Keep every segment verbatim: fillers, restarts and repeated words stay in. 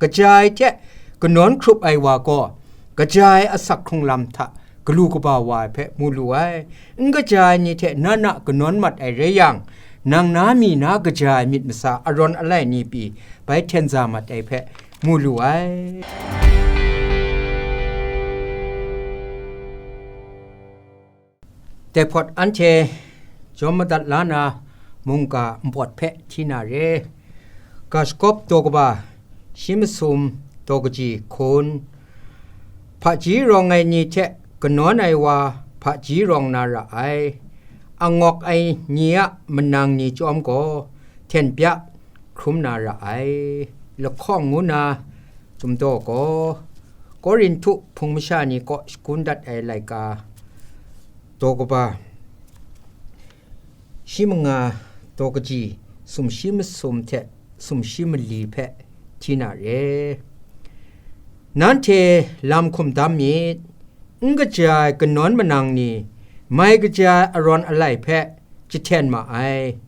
Kaja ai hte kanawn hkrup ai wa gaw, kaja ai asak hkrung lam hta galu kaba wa ai hpe mu lu ai. N kaja ai ni hte nan a kanawn mat ai rai yang, nang na mi na kaja ai myit masa arawn alai ni pyi bai hten za mat ai hpe mu lu ai. Dai hpawt anhte jawm madat la na mungga npawt hpe hti na re. Ga shagawp daw kaba shi masum daw kaji hkun, hpaji rawng ai ni hte kanawn ai wa hpaji rawng na ra ai, angawk ai ni a manang ni chyawm gaw hten bya hkrum na ra ai. Lahkawng ngu na Chyum daw gaw, Korinhtu hpung masha ni kaw shagun dat ai laika daw kaba shi manga daw kaji sumshi masum hte sumshi mali hpe hti na re. Nanhte lam hkum dam myit, n kaja ai kanawn manang ni, mai kaja ai arawn alai hpe jahten ma ai.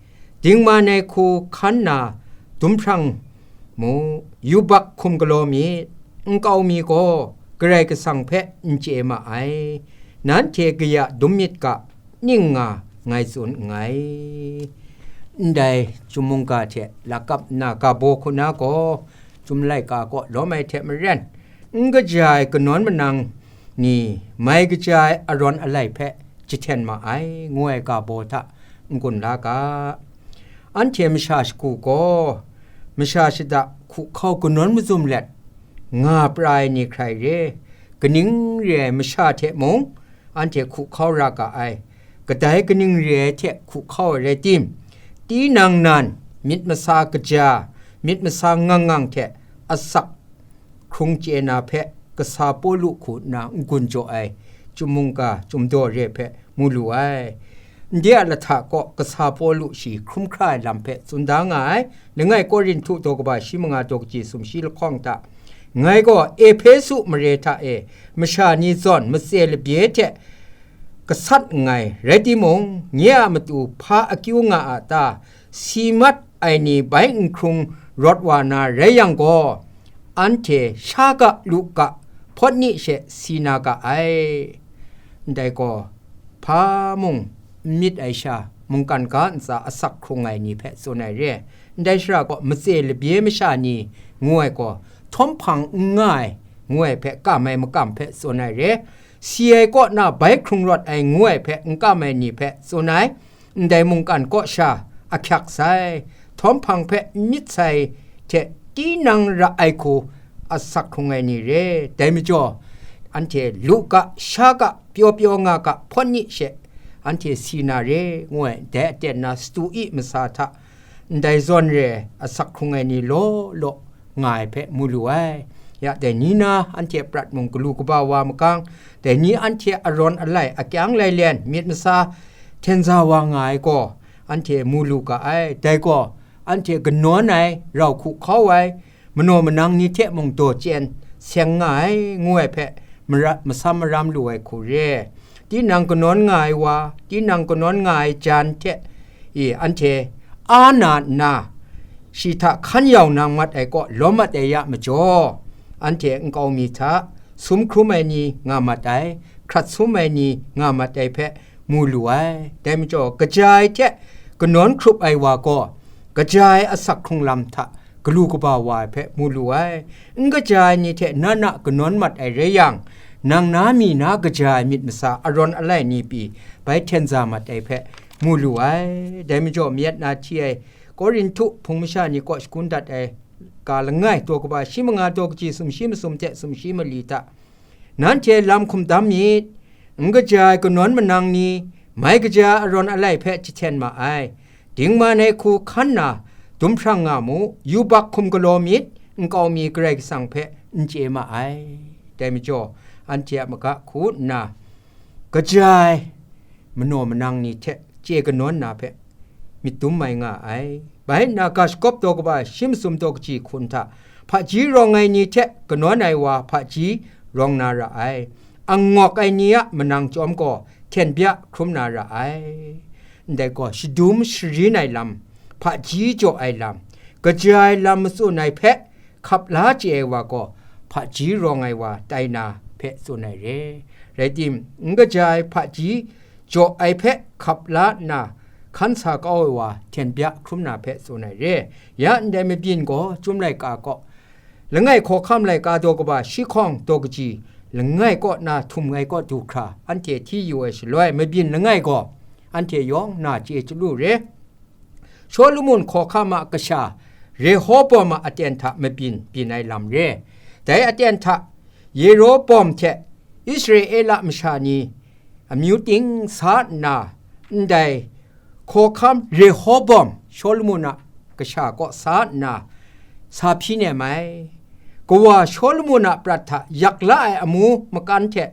Dingman ai hku hkan na dum hprang mu, yubak hkum galaw myit, nkau mi gaw Karai Kasang hpe n chye ma ai. Nanhte kaya dum myit ga, ning nga ngai tsun nngai. Ndai Chyum mungga hte lakap nna ga baw hku na gaw, Chyum laika kaw lawm ai hte maren, n kaja ai kanawn manang ni mai kaja ai arawn alai hpe jahten ma ai, ngu ai ga baw hta n-gun la ga. Anhte masha shagu gaw, masha shada hkuhkau kanawn mazum let nga pra ai ni hkrai re, kaning re ai masha hte mung anhte hkuhkau ra ga ai. Kadai kaning re ai hte hkuhkau ai rai tim, tinang nan myit masa kaja, myit masa ngang ngang hte asak hkrung chye na hpe kasa Pawlu hku nna n-gun jaw ai Chyum mungga Chyum daw re hpe mu lu ai. Ndai a lahta kaw kasa Pawlu shi hkrum hkra ai lam hpe tsun da nga ai. Langai Korinhtu daw kaba shi manga daw kaji sumshi lahkawng hta, ngai gaw Ehpesu mare hta e masha ni zawn matse labye hte gasat nngai, rai timung, nye a matu hpa akyu nga a ta, si mat ai ni bai n hkrung rawt wa na rai yang gaw, anhte sha ga, lu ga, hpawt ni she si na ga ai. Ndai gaw, hpa mung n myit ai sha, mungkan ga ntsa asak hkrung ai ni hpe tsun ai re. Ndai shara gaw, matse labye masha ni ngu ai gaw, htawm hpang n nga ai, ngu ai hpe kam ai makam hpe tsun ai re. Si ai kaw na bai hkrung rawt ai, ngu ai hpe n kam ai ni hpe tsun ai. Ndai mungkan kaw sha ahkyak sai, htawm hpang hpe n myit sai hte tinang ra ai hku asak hkrung ai ni re. Dai majaw, anhte lu ga, sha ga, pyaw pyaw nga ga, hpawt ni she anhte si na re, ngu ai, dai aten na Stui masa hta ndai zawn re asak hkrung ai ni law law nga ai hpe mu lu ai. Ya, dai ni na anhte prat mung galu kaba wa magang, dai ni anhte arawn alai akyang lailen myit masa hten za wa nga ai gaw, anhte mu lu ga ai. Dai gaw, anhte kanawn ai, rau hku hkau ai, manaw manang ni hte mung daw chyen seng nga ai, ngu ai hpe mara-, masam maram lu ai hku re. Tinang kanawn nga ai wa, tinang kanawn nga ai jan hte e anhte a na nna, shi hta hkan yau nang mat ai kaw lawm mat ai ya majaw, anhte nkau mi hta sum hkrum ai ni nga mat ai, hkrat sum ai ni nga mat ai hpe mu lu ai. Dai majaw, kaja ai hte kanawn hkrup ai wa gaw, kaja ai asak hkrung lam hta galu kaba wa ai hpe mu lu ai. N kaja ai ni hte nan a kanawn mat ai rai yang, nang na mi na kaja ai myit masa arawn alai ni pyi bai hten za mat ai hpe mu lu ai. Dai majaw, mayat na hti ai Korinhtu hpung masha ni kaw shagun dat ai ga langai daw kaba shi manga daw kaji sumshi masum hte sumshi mali hta, nanhte lam hkum dam myit, n kaja ai kanawn manang ni, mai kaja ai arawn alai hpe jahten ma ai. Dingman ai hku hkan na dum hprang nga mu, yubak hkum galaw myit, nkau mi Karai Kasang hpe n chye ma ai. Dai majaw, anhte a maga hku nna, kaja ai manaw manang ni hte chye kanawn na hpe myit dum mai nga ai. Bai nna, ga shagawp daw kaba shi masum daw kaji hkun hta, hpaji rawng ai ni hte kanawn ai wa hpaji rawng na ra ai, angawk ai ni a manang chyawm gaw hten bya hkrum na ra ai. Ndai gaw, shadum sharin ai lam, hpaji jaw ai lam, kaja ai lam matsun ai hpe hkap la chye ai wa gaw, hpaji rawng ai wa tai na hpe tsun ai re. Rai tim, n kaja ai hpaji jaw ai hpe hkap la nna, hkan sa kau ai wa hten bya hkrum na hpe tsun ai re. Ya ndai mabyin gaw, Chyum laika kaw, langai hkawhkam laika daw kaba shi hkawng daw kaji, langai kaw na htum ai kaw du hkra, anhte hti yu ai shaloi, mabyin langai gaw, anhte yawng na chye chyalu re. Shawlumon hkawhkam a kasha Rehobawm a aten hta mabyin byin ai lam re. Dai aten hta Yerobawm hte Israela masha ni amyu ting sa nna, ndai hkawhkam Rehobawm Shawlumon a kasha kaw sa nna, sa hpyi nem ai. Kawa Shawlumon a prat hta yak la ai amu makan hte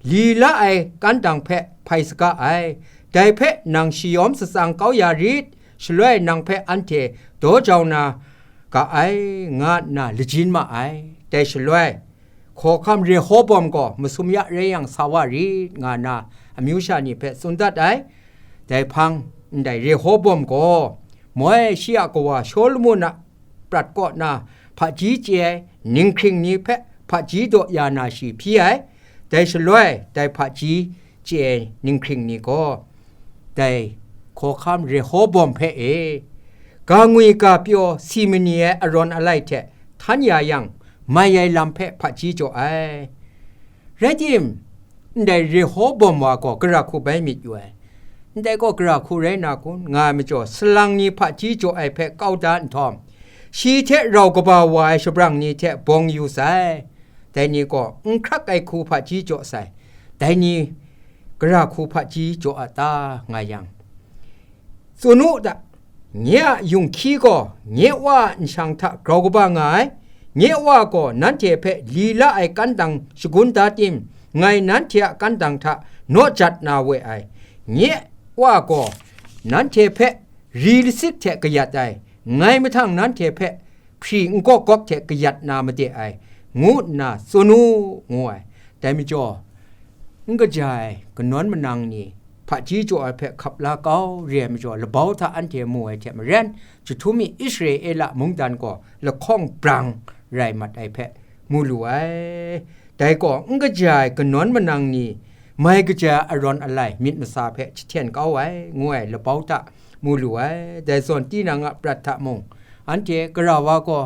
li la ai kantang hpe hpai saga ai. Dai hpe nang shayawm shatsang kau ya rit, shaloi nang hpe anhte daw jau na ga ai, nga nna lajin ma ai. Dai shaloi, hkawhkam Rehobawm gaw masum ya rai yang sa wa rit, nga nna amyu sha ni hpe tsun dat ai. Dai hpang, ndai Rehobawm gaw, moi shi a kawa Shawlumon a prat kaw na hpaji chye ai ninghkring ni hpe hpaji daw ya na shi hpyi ai. Dai shaloi, dai hpaji chye ai ninghkring ni gaw, dai hkawhkam Rehobawm hpe e, ga ngwi ga pyaw si mani ai arawn alai hte htan ya yang, mai ai lam hpe hpaji jaw ai. Rai tim, ndai Rehobawm wa gaw gara hku bai myit yu ai. Ndai gaw gara hku rai na kun, nga ai majaw, salang ni hpaji jaw ai hpe kau da nhtawm, shi hte rau kaba wa ai shabrang ni hte bawng yu sai. Dai ni gaw n hkrak ai hku hpaji jaw sai. Dai ni gara hku hpaji jaw a ta, nga yang, tsun u ta, nye a yung hkyi gaw nye Wa a nshang hta grau kaba nga ai. Nye Wa gaw nanhte hpe li la ai kantang shagun da tim, ngai nanhte a kantang hta naw jat na we ai. Nye Wa gaw nanhte hpe ri lasik hte kayat ai, ngai mahtang nanhte hpe hpri n gawp gawp hte kayat na made ai, ngu nna tsun u, ngu ai. Dai majaw, n kaja ai kanawn manang ni hpaji jaw ai hpe hkap la kau re ai majaw, labau hta anhte mu ai hte maren, jahtum mi Israela mungdan gaw lahkawng brang rai mat ai hpe mu lu ai. Dai gaw, n kaja ai kanawn manang ni mai kaja ai arawn alai myit masa hpe jahten kau ai, ngu ai labau hta mu lu ai. Dai zawn tinang a prat hta mung, anhte gara wa gaw,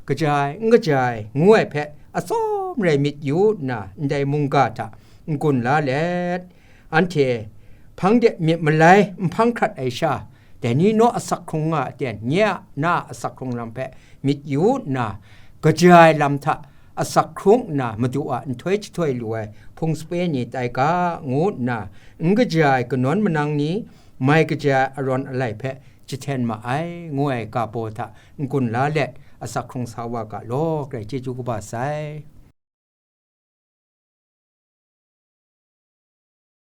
kaja ai, n kaja ai, ngu ai hpe atsawm rai myit yu nna, ndai mungga hta n-gun la let, anhte hpang de myit malai n hpang hkrat ai sha, dai ni naw asak hkrung nga a ten, nye a na a asak hkrung lam hpe myit yu nna, kaja ai lam hta asak hkrung nna, Madu a nhtoi jahtoi lu ai hpung sape ni tai ga, ngu nna, n kaja ai kanawn manang ni, mai kaja ai arawn alai hpe jahten ma ai, ngu ai ga baw hta n-gun la let, asak hkrung sa wa ga law, Karai chyeju kaba sai.